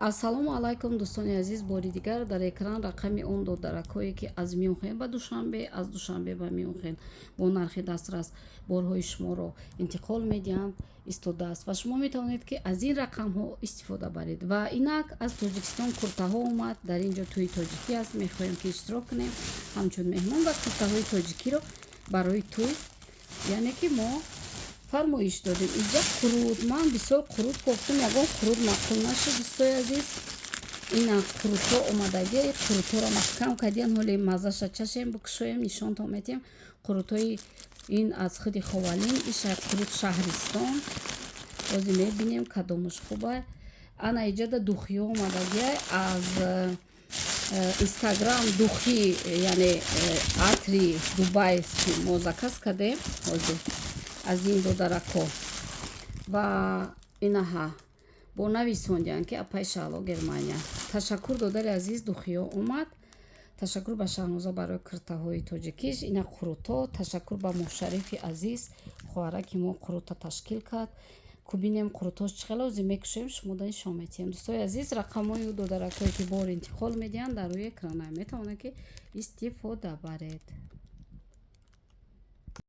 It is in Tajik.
Ассалому алайкум, дӯстони азиз! Бори дигар дар экран рақами он додаракҳое, ки аз Мюнхен ба Душанбе, аз Душанбе ба Мюнхен бо нархи дастрас борҳои шуморо интиқол медиҳанд, истодааст ва шумо метавонед, ки аз ин рақамҳо истифода баред. Ва инак, аз Тоҷикистон куртаҳо омад. Дар ин ҷо тӯи тоҷикӣ аст, мехоҳем, ки иштирок кунем ҳамчун меҳмон ва куртаҳои тоҷикиро барои тӯй, яъне ки мо фармоиш додем. Иҷа қурут, ман бисёр қурут кофтам, ягон қурут маъқул нашуд, дӯстои азиз. Ина қурутҳо омадагӣ, қурутҳоро маҳкам кардиян. Ҳоле маззаша чашем, бикушоем, нишонтон метиҳем. Қурутҳои ин аз худи Ховалин, иша қурут Шаҳристон. Ҳозир мебинем, кадомаш хуба. Ана иҷада духиҳо омадагия аз Инстаграм, духи, яъне атри дубайский мо заказ кардем. Ҳозир аз ин додарако ва инаҳа бо нависондиан, ки апай Шаҳло, Германия. Ташаккур, додари азиз, духиҳо омад. Ташаккур ба Шаҳноза барои киртаҳои тоҷикиш. Ина қурутҳо. Ташаккур ба Мушаррифи азиз, хоҳараки мо қурута ташкил кард. Кубинем, қурутҳош чӣ хеле. Ҳозир мекушоем, шумо нишон метиҳем. Дӯстои азиз, рақамҳои додаракҳое, ки бор интиқол медиҳанд, дар рӯи экрана, метавонед, ки истифода баред.